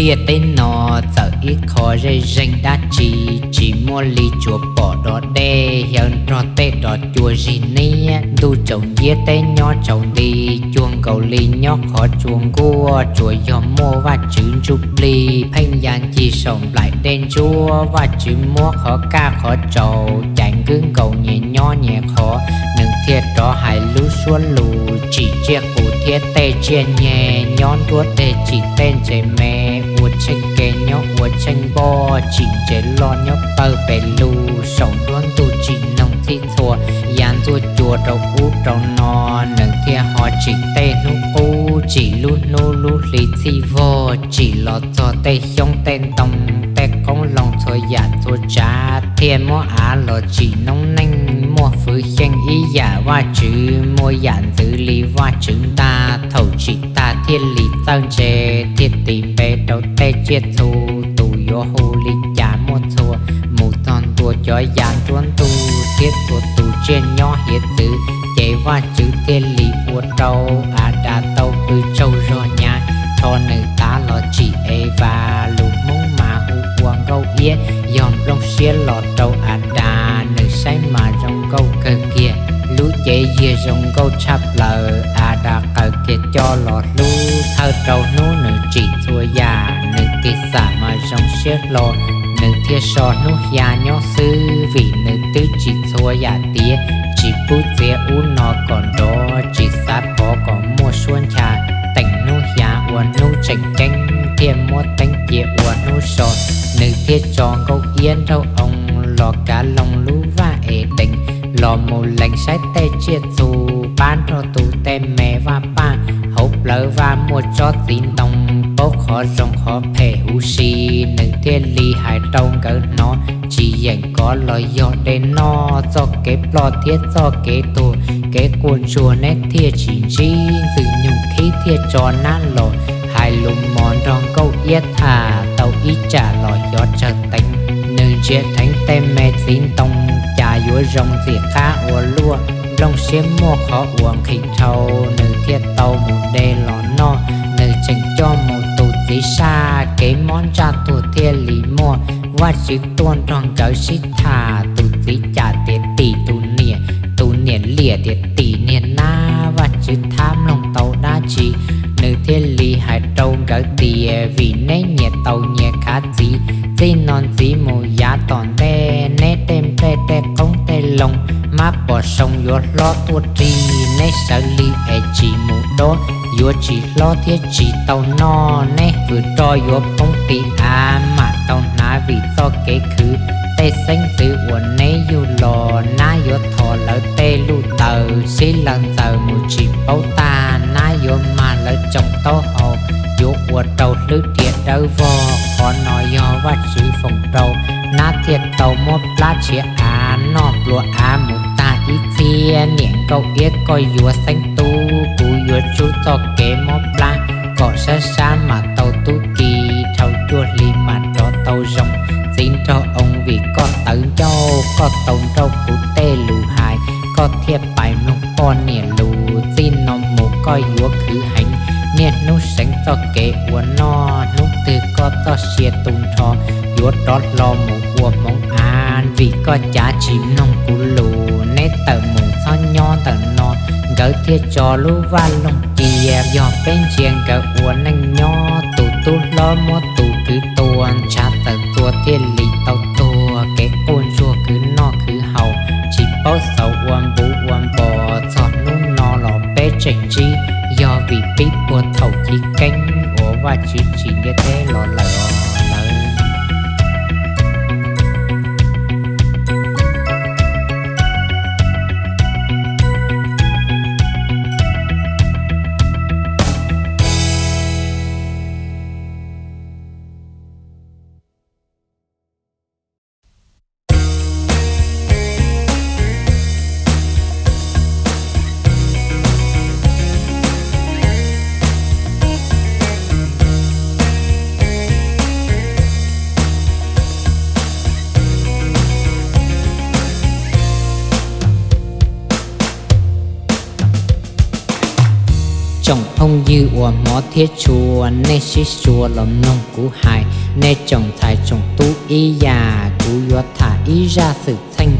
Ntiaj teb no txawm ib qho zej zeeg dab tsi, tsis muaj li tsuas pom dov dej xyaw nrog tej dov cua zig niab. Ntuj tsaus nciab teb nyob tsaus nti, cuag nkaus li nyob qhov tsua nkuaj. Tsuas yog muaj Vajtswv ntsuj plig pheej ya ncig saum nplaim dej ntsuab. Vajtswv muab qhov kaj qhov tsaus cais nkwj nkaus nyias nyob nyias qhov, nws thiaj rov hais lub suab lus tsim tsiaj qus thiab tej tsiaj nyeg nyob nruab deg, tsim tej ntses me ua tsheej ke nyob ua tsheej npoj, tsim ntses loj nyob pawg pes lug saum nruab ntug, tsim noog txhij txhua ya ntxuaj cua rau ub rau no. Nws thiaj ho tsim tej hnub qub, tsim lub hnub lub hli txhij vog, tsim los txog tej xyoob tej ntoo, tej qoob loo txhua yam txhua tsav, thiaj muab av los tsim noob neej. Muaj fwv xyeej ib yam Vajtswv, muaj yam ntxwv li Vajtswv ntag. Thaum tsim tag thiaj li txawj ntse, thiaj tis npe rau tej tsiaj txhu, tus yuav hu li cas muaj txhua. Mus txog ntua cov ya nruab ntug thiab txhua tus tsiaj nyob hiav txwv, ces Vajtswv thiaj li ua rau Adas tau pw tsaug zog hnyav. Tho nws tav los tsim Evas, lus Hmoob mas hu ua Nkauj Iab, yog nplooj siab los rau Adas, nws saib mas zoo nkauj kawg kiag. Lub cev yiag zoo nkauj tshaj plaws, Adas qaws kiag coj los hlub. Thawj rau hnub nws tsim txhua yam, nws tig xam mas zoo siab hlo, nws thiaj so hnub xya nyob xwb, vim nws twb tsim txhua yam tiav, tsis pub txiav ub no kom nrov, tsis xav pov kom muaj suab ncha. Teem hnub xya ua hnub tseem ceeb, thiaj muab teeb cia ua hnub so, nws thiaj tso Nkauj Iab nraug oo los kav loo lub vaj Edees, los mus lees saib tej tsiaj txhu, pab nrog tus tej me vaj paj hauv plawv vaj muaj tsob txiv ntoo, paub qhov zoo qhov phem huv si. Nws thiaj li hais rau nkawd hnov, tsis yeem kov los yog de noj, txoj kev ploj thiab txoj kev tuag, kev quaj ntsuag neb thiaj tsis ntsib. Ntxwg Nyoog Khib thiaj tso nab los hais lus mos nrog Nkauj Iab tham, tau ib tsam los xyov tsawg teev, nws ntsia dheev tej me txiv ntoo cas yuav zoo ntxim qab ua luaj. Nplooj siab muaj qhov uas nqhis dhau, nws thiaj tau mus de los noj. Nws tseem coj mus tus txiv saj, kev mob ntsaj tuag thiaj li muaj. Vajtswv tuaj nrog nkawd sib tham, tus txiv cam tias tim tus niam, tus niam liam tias tim niag nab. Vajtswv thab mloog tau dab tsi, nws thiaj li hais rau nkawd tias, vim neb nyias tau nyias khav txiv, txij no ntxiv mus yav tom ntej neb tej nplej tej qoob tej loo, mab pom soo yuav hlob tuaj rig, neb sawv lig es tsis mus dob, yuav tsis hlob thiab tsis tau noj. Neb vwm roj yuav poob ti av, mam tau hnav vim txoj kev khwv. Tej xeeb ntxwv uas neb yug los, nab yuav thom lawv tej luj taws, sib law ntxaws mus tsis paub tag, nab yuav mag lawv tsoo taub hau, yuav ua rau hlwb dhia dawb vog. Qhov no yog Vajtswv foom rau, nab thiaj tau muab plab tshiav av noj plua av mus tag ib txhiab. Niam Nkauj Iab koj yuav xeeb tub, kuv yuav tsub txoj kev mob plab, kom sab sab mam tau tub ki, dhau cuaj hli mam rov tau zoo. Txiv nraug oo, vim koj tawv ncauj, koj tau nrauj kuv tej lus hais, koj thiaj pais mloog poj niam lus. Txij no mus koj yuav khwv heev, niaj hnub seev txoj kev ua noj, hnub twg koj txoj sia tu nrho, yuav rov hlo mus ua hmoov av. Vim koj cav tsis mloog kuv lus, neb tawm mus txhob nyob ntawm no. Nkawd thiaj tso lub vaj loog cia, yog peb ntsia nkawd ua neej nyob, tus tub hlob muab tus kwv tua, ntshav txawm tua thiaj li tau tuag. Kev quaj ntsuag khwv noj khwv haus, tsis paub xaus ua npuv ua npos, txog hnub no los peb tseem ntsib, yog vim pib puag thaum chiv keeb uas Vajtswv tsim ntiaj teb los lawm os lawv. Tsoom phooj ywg uas hmov thiab tshua, nej sib sua los mloog kuv hais. Nej tsoom ntxhais tsoom tub ib yam, kuv yuav tham ib zaj xwm txheej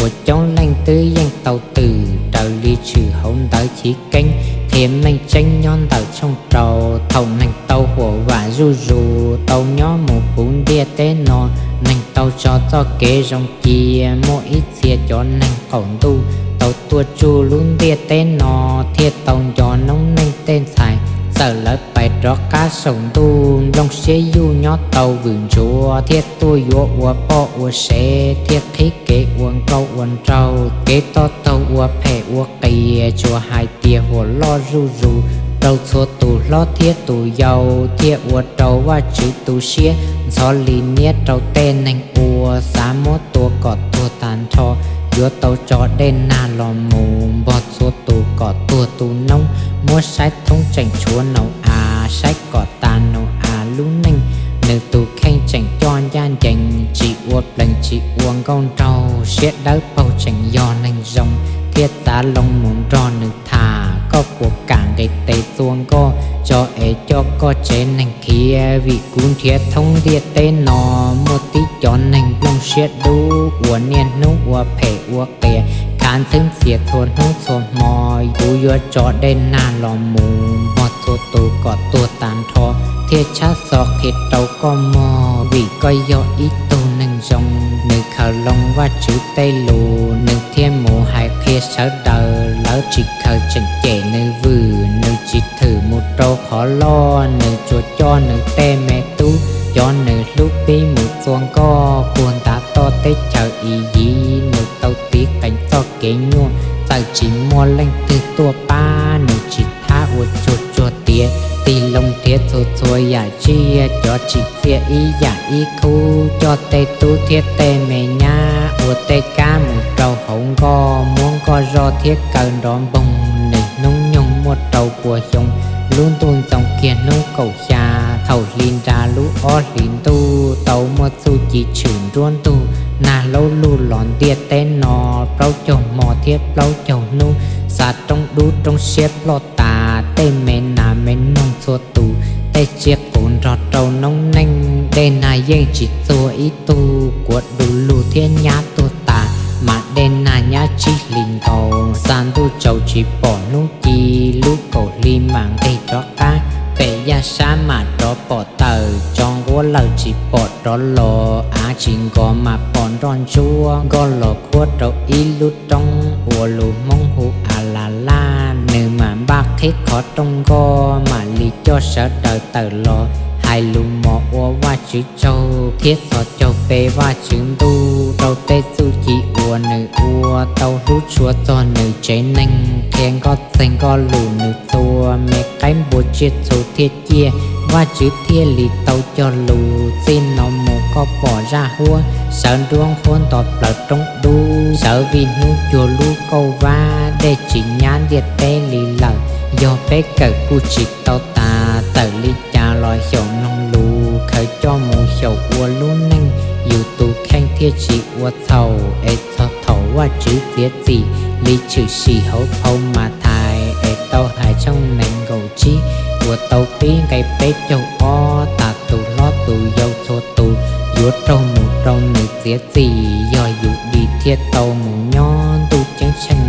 uas coob leej twb yeej tau twm raws li tshwm hauv ntawv chiv keeb, qhia meej tseeb nyob ntawm tshooj rau. Thaum neeg tau huam vam zuj zus, tau nyob mus puv ntiaj teb no, neeg tau tso txoj kev zoo cia. Muaj ib txhia cov neeg qaum ntuj tau tuaj tsuj lub ntiaj teb no, thiaj tau nco noob neej tej ntxhais. Txawm lawv pais rov qab saum ntuj, nplooj siab yuj nyob tau vwm ntsuav, thiaj tuaj yuav ua poj ua sev, thiaj qhib kev ua nkauj ua nraug. Kev toj taug ua phem ua qias, tsuas hais tias huam loj zuj zus, rau txhua tus hlob thiab tus yau, thiaj ua rau Vajtswv tu siab ntxhov li niab rau tej neeg uas xav muab tua kom tuag tag nrho. Yuav tau tso dej nag los mus npog txhua tus kom tuag tu noob, muab saib thoob tseem tshuav Nau-as, saib kom tas Nau-as lub neej. Nws tus kheej tseem coj ncaj ncees, tsis ua plees tsis ua nkauj nraug, siab dawb paug tseem yog neeg zoo, thiaj txav loo mus nrog nws tham. Koj puas kam nqis tes txua nkoj, tso es coj koj tsev neeg khiav, vim kuv nrhiav thoob ntiaj teb no, muaj tib cov neeg nplooj siab dub uas niaj hnub ua phem ua qias, khav ntxhwb ntxias txhua hnub txhua hmo. Kuv yuav tso dej nag los mus npog txhua tus kom tuag tag nrho, thiaj tshab xo qhia rau koj mog, vim koj yog ib tug neeg zoo. Nws khaws loo Vajtswv tej lus, nws thiaj mus hais qhia sawv daws, lawv tsis khaws tseem cem nws vwm. Nws tsis thwm mus rau qhov loj, nws tsuas coj nws tej me tub, cov nws hlub pib mus txua nkoj puag ntav toj teb chaws Iyiv. Nws tau tiv qees txoj kev nyuaj, txawm tsis muaj leej twg tuaj pab, nws tsis thab ua tsuag tsuag tiav, tig loo nrhiav txhua txhua yam tsiaj, cov tsim txiaj ib yam ib khub, coj tej tub thiab tej me nyab ua tej kab mus rau hauv nkoj, muab nkoj zoj thiab kaw nrov npoog. Nws hnub nyoog muaj rau pua xyoo, lub ntuj ntxoo kiag hnub kaum xya. Thaum hli nra lub ob hlis ntuj, tau muaj txuj ci tshwm nruab ntug, nag laub lug los ntiaj teb no, plaub caug hmo thiab plaub caug hnub, xa roob dub roob siab ploj tas, tej me nas me noog txhua tus, tej tsiaj qus nrog rau noob neej. Dej nag yeej tsis txuag ib tug, kuav du lug thiab nyab tuag tas, mas dej nag nyab tsib hlis nkaus. Xa ntuj tsaus tsis pom hnub ci, lub kaum hli mam nqig rov qab, pem yaj sab mam rov pom tawm, tso nquab lawm tsis pom rov los, av tsis nkos mas pom nroj ntsuab, nkoj los khuab rau ib lub roob uas lus Hmoob hu A Las Laj, nws mam npaj qhib qhov rooj nkoj, mam li coj sawv daws tawm los hais lus mos ua Vajtswv tsaug thiab txhos caug pe Vajtswv ntuj rau tej txuj ci uas nws ua, tau hlub tshua txog nws tsev neeg, qhia nkoj txeeg nkoj lus nws txua, me qaib npua tsiaj txhu thiaj ciaj, Vajtswv thiaj li tau cog lus. Txij no mus koj pom zaj huab, sawv nruab nqhuab nto plaws roob dub, sawv vij hnub cuag lub kauj vab, dej tsis nyab ntiaj teb li lawm. Yog peb kawm kuj tsis tau tas, txawm li cas los xyaum mloog lus, khaws coj mus xyaum ua lub neej, yus tus kheej thiaj tsis ua txhaum. Es txog thaum Vajtswv txiav txim li tshwm sim hauv phau Mathais es tau hais tshooj nees nkaum tsib uas tau pib nqe peb caug ob, tas tus hlob tus yau txhua tus yuav raug mus rau nws txiav txim. Yog yus dim thiaj tau mus nyob, ntuj ceeb tsheej